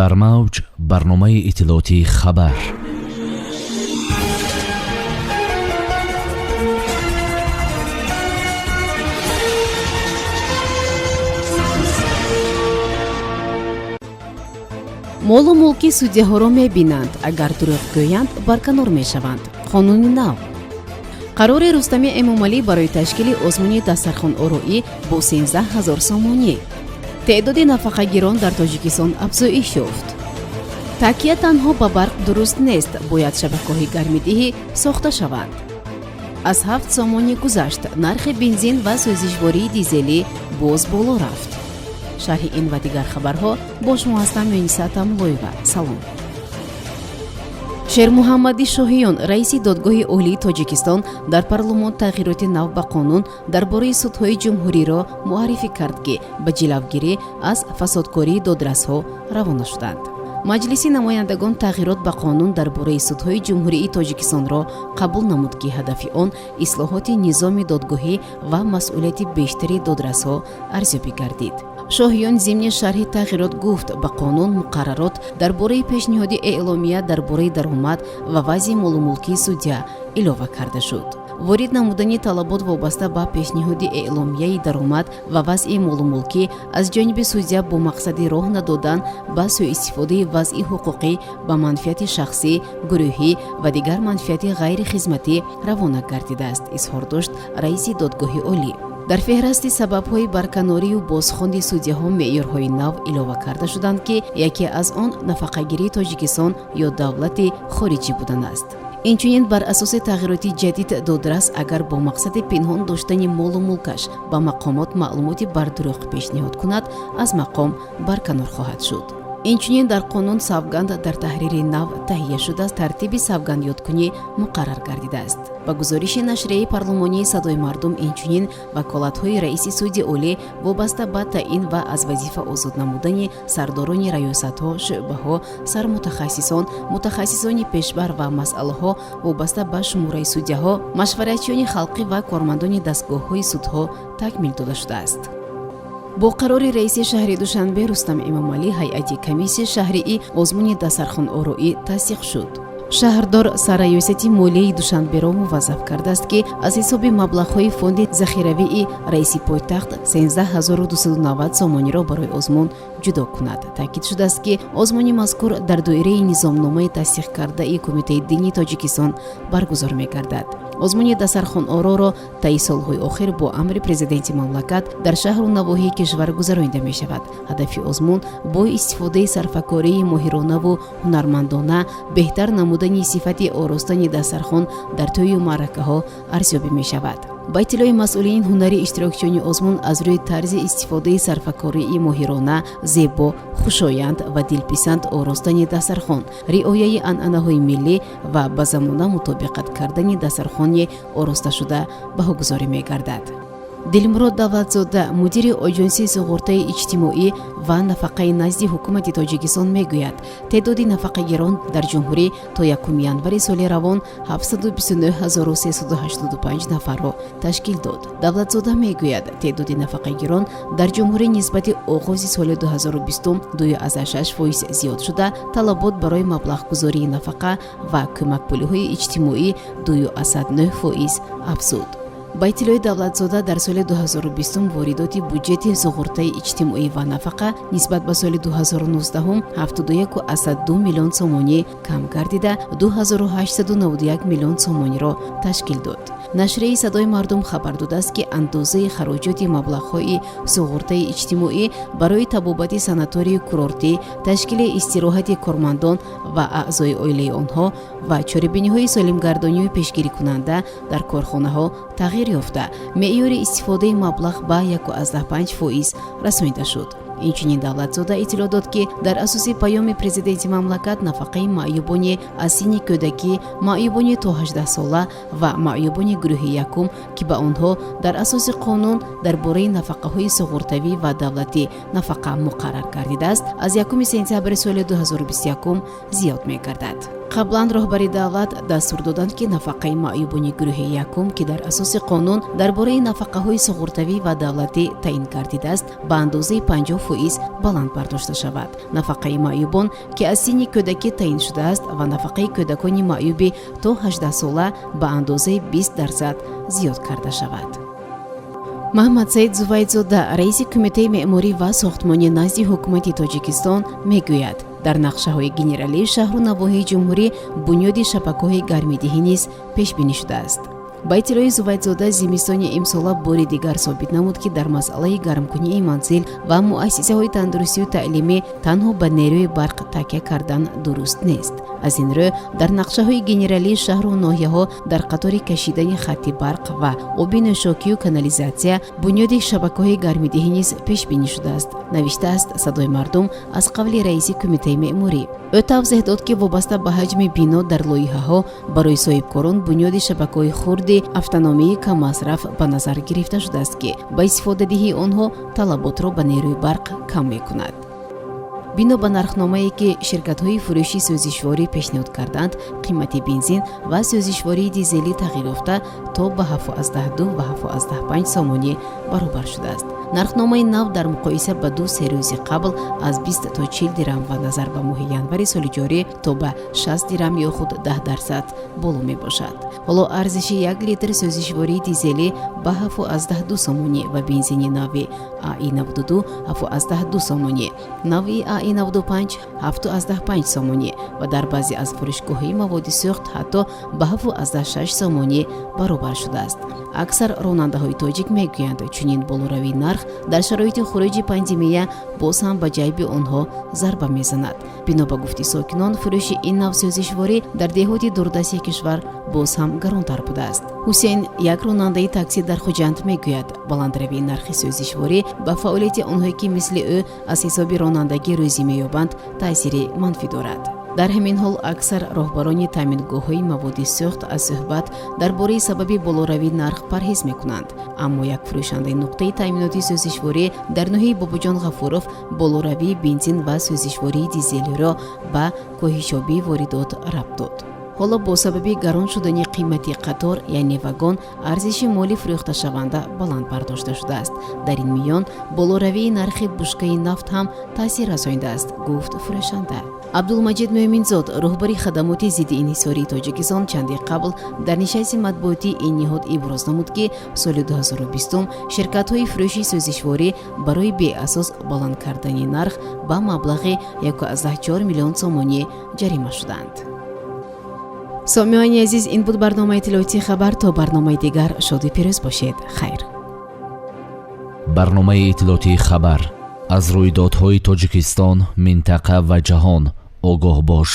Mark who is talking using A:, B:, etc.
A: Дар мавҷ барномаи иттилоотии «Хабар».
B: Молу мулки судяҳоро мебинанд, агар дурӯғ гӯянд, барканор мешаванд. Қонуни нав. Қарори Рустами Эмомалӣ барои ташкили озмуни дастархонороӣ бо 13 000 сомонӣ. Теъдоди нафақагирон дар Тоҷикистон афзоиш ёфт. Такя танҳо ба барқ дуруст нест, бояд шабакаҳои гармидиҳӣ сохта шаванд. Аз 7 сомонӣ гузашт нархи бензин ва сӯзишвории дизелӣ боз боло рафт. Шарҳи ин ва дигар хабарҳо бо шумо ҳастам, Муниса Тамлоева. Салом. Шермуҳаммади Шоҳиён, раиси Додгоҳи Олии Тоҷикистон, дар парлумон тағйироти нав ба қонун дар бораи судҳои ҷумҳуриро муаррифӣ кард, ки ба ҷилавгирӣ аз фасодкории додрасҳо равона шуданд. Маҷлиси намояндагон тағйирот ба қонун дар бораи судҳои Ҷумҳурии Тоҷикистонро қабул намуд, ки ҳадафи он ислоҳоти низоми додгоҳӣ ва масъулияти бештари додрасҳо арзёбӣ гардид. Шоҳиён зимни шарҳи тағйирот гуфт, ба қонун муқаррарот дар бораи пешниҳоди эъломия дар бораи даромад ва вазъи молумулкии судя илова карда шуд. Ворид намудани талабот вобаста ба пешниҳоди эъломияи даромад ва вазъи молумулкӣ аз ҷониби судя бо мақсади роҳ надодан ба сӯистифодаи вазъи ҳуқуқӣ ба манфиати шахсӣ, гурӯҳӣ ва дигар манфиати ғайрихизматӣ равона гардидааст, изҳор дошт раиси Додгоҳи Олӣ. Дар феҳрасти сабабҳои барканорию бозхонди судяҳо меъёрҳои нав илова карда шуданд, ки яке аз он нафақагирии Тоҷикистон ё давлати хориҷӣ будан аст. Инчунин, бар асоси тағйироти ҷадид, додрас агар бо мақсади пинҳон доштани молу мулкаш ба мақомот маълумоти бардурӯғ пешниҳод кунад, аз мақом барканор хоҳад шуд. Инчунин дар қонун савганд дар таҳрири нав таҳия шуда, тартиби савгандёдкунӣ муқаррар гардидааст. Ба гузориши нашрияи парлумонии «Садои мардум», инчунин ваколатҳои раиси Суди Олӣ вобаста ба таъин ва аз вазифа озод намудани сардорони раёсатҳо, шӯъбаҳо, сармутахассисон, мутахассисони пешбар ва масъалаҳо вобаста ба шумораи судяҳо, машваратчиёни халқӣ ва кормандони дастгоҳҳои судҳо такмил дода шудааст. Бо қарори раиси шаҳри Душанбе Рустам Эмомалӣ ҳайати комиссияи шаҳрии озмуни дастархонороӣ тасдиқ шуд. Шаҳрдор Сарраёсати молияи Душанберо муваззаф кардааст, ки аз ҳисоби маблағҳои фонди захиравии раиси пойтахт 13 290 сомониро барои озмун ҷудо кунад. Таъкид шудааст, ки озмуни мазкур дар доираи низомномаи тасдиқкардаи Кумитаи дини Тоҷикистон баргузор мегардад. Озмуни дастархонороро таи солҳои охир бо амри президенти мамлакат дар шаҳру навоҳии кишвар гузаронида мешавад. Ҳадафи озмун бо истифодаи сарфакории моҳиронаву ҳунармандона беҳтар намудани сифати оростани дастархон дар тӯю маъракаҳо арзёбӣ мешавад. Ба иттилои масъулин, ҳунари иштирокчиёни озмун аз рӯи тарзи истифодаи сарфакории моҳирона, зебо, хушоянд ва дилписанд оростани дастархон, риояи анъанаҳои миллӣ ва ба замона мутобиқат кардани дастархони оросташуда баҳогузорӣ мегардад. Дилмурод Давлатзода, мудири Оҷонсии суғуртаи иҷтимоӣ ва нафақаи назди ҳукумати Тоҷикистон, мегӯяд, теъдоди нафақагирон дар ҷумҳурӣ то 1 январи соли равон 729 385 нафарро ташкил дод. Давлатзода мегӯяд, теъдоди нафақагирон дар ҷумҳурӣ нисбати оғози соли 2020 2,6% зиёд шуда, талабот барои маблағгузории нафақа ва кӯмакпулиҳои иҷтимоӣ 2,9% афзуд. Ба иттилои Давлатзода, дар соли 2020 воридоти буҷети суғуртаи иҷтимоӣ ва нафақа нисбат ба соли 2019 71,2 миллион сомонӣ кам гардида, 2891 миллион сомониро ташкил дод. Нашрияи «Садои мардум» хабар додааст, ки андозаи хароҷоти маблағҳои суғуртаи иҷтимоӣ барои табобати санаторию курортӣ, ташкили истироҳати кормандон ва аъзои оилаи онҳо ва чорабиниҳои солимгардонию пешгирикунанда дар корхонаҳо тағйир ёфта, меъёри истифодаи маблағ ба 1,5% расонида шуд. Инчунин Давлатзода иттилоъ дод, ки дар асоси паёми президенти мамлакат нафақаи маъюбони аз синни кӯдакӣ, маъюбони то 18 сола ва маъюбони гурӯҳи якум, ки ба онҳо дар асоси қонун дар бораи нафақаҳои суғуртавӣ ва давлатӣ нафақа муқаррар гардидааст, аз 1 сентябри соли 2021 зиёд мегардад. Қаблан роҳбари давлат дастур доданд, ки нафақаи маъюбони гурӯҳи якум, ки дар асоси қонун дар бораи нафақаҳои суғуртавӣ ва давлатӣ таъин гардидааст, ба андозаи 50% баланд бардошта шавад. Нафақаи маъюбон, ки аз синни кӯдакӣ таъин шудааст, ва нафақаи кӯдакони маъюби то 18 сола ба андозаи 20% зиёд карда шавад. Маҳмадсаид Зувайдзода, раиси Кумитаи меъморӣ ва сохтмонӣ назди Ҳукумати Тоҷикистон, мегӯяд, дар нақшаҳои генералии шаҳру навоҳии ҷумҳурӣ бунёди шабакаҳои гармидиҳӣ низ пешбинӣ шудааст. Ба иттилои Зувайдзода, зимистони имсола бори дигар собит намуд, ки дар масъалаи гармкунии манзил ва муассисаҳои тандурустию таълимӣ танҳо ба нерӯи барқ такя кардан дуруст нест. Аз ин рӯ, дар нақшаҳои генералии шаҳру ноҳияҳо дар қатори кашидани хатти барқ ва оби нӯшокию канализатсия бунёди шабакаҳои гармидиҳӣ низ пешбинӣ шудааст, навиштааст «Садои мардум» аз қавли раиси Кумитаи меъморӣ. Ӯ тавзеҳ дод, ки вобаста ба ҳаҷми бино дар лоиҳаҳо барои соҳибкорон бунёди шабакаҳои хурди автономии каммасраф ба назар гирифта шудааст, ки ба истифодадиҳии онҳо талаботро ба нерӯи барқ кам мекунад. Бино ба нархномае, ки ширкатҳои фурӯши сӯзишворӣ пешниҳод карданд, қимати бензин ва сӯзишвории дизелӣ тағйир ёфта то ба 7,2 ва 7,5 сомонӣ баробар шудааст. Нархномаи нав дар муқоиса ба 2-3 рӯзи қабл аз 20 то 40 дирам ва назар ба моҳи январи соли ҷорӣ то ба 60 дирам ё худ 10% боло мебошад. Ҳоло арзиши 1 литр сӯзишвории дизелӣ ба 7,2 сомонӣ ва бензини нави АИ 92 7,2 сомонӣ, нави АИ 95 7,5 сомонӣ ва дар баъзе аз фурӯшгоҳҳои маводи сӯхт ҳатто ба 7,6 сомонӣ баробар шудааст. Аксар ронандаҳои тоҷик мегӯянд, чунин болоравии нарх дар шароити хуруҷи пандемия боз ҳам ба ҷайби онҳо зарба мезанад. Бино ба гуфти сокинон, фурӯши ин нав сӯзишворӣ дар деҳоти дурдасти кишвар боз ҳам гаронтар будааст. Ҳусейн, як ронандаи таксӣ дар Хуҷанд, мегӯяд, баландравии нархи сӯзишворӣ ба фаъолияти онҳое, ки мисли ӯ аз ҳисоби ронандагӣ рӯзӣ меёбанд, таъсири манфӣ дорад. Дар ҳамин ҳол, аксар роҳбарони таъмингоҳҳои маводи сӯхт аз суҳбат дар бораи сабаби болоравии нарх парҳез мекунанд. Аммо як фурӯшандаи нуқтаи таъминоти сӯзишворӣ дар ноҳияи Бобоҷон Ғафуров болоравии бензин ва сӯзишвории дизелиро ба коҳишёбии воридот рабт дод. Ҳоло бо сабаби гарон шудани қимати қатор, яъне вагон, арзиши моли фурӯхташаванда баланд бардошта шудааст. Дар ин миён болоравии нархи бушкаи нафт ҳам таъсир расонидааст, гуфт фурӯшанда. Абдулмаҷид Мӯъминзод, роҳбари хадамоти зидди инҳисории Тоҷикистон, чанде қабл дар нишасти матбуотии ин ниҳод иброз намуд, ки соли 2020 ширкатҳои фурӯши сӯзишворӣ барои беасос баланд кардани нарх ба маблағи 1,4 миллион сомонӣ ҷарима шуданд. Сомиёни азиз, ин буд барномаи иттилоотии «Хабар». То барномаи дигар шоду пирӯз бошед. Хайр.
A: Барномаи иттилоотии «Хабар». Аз рӯйдодҳои Тоҷикистон, минтақа ва ҷаҳон огоҳ бош.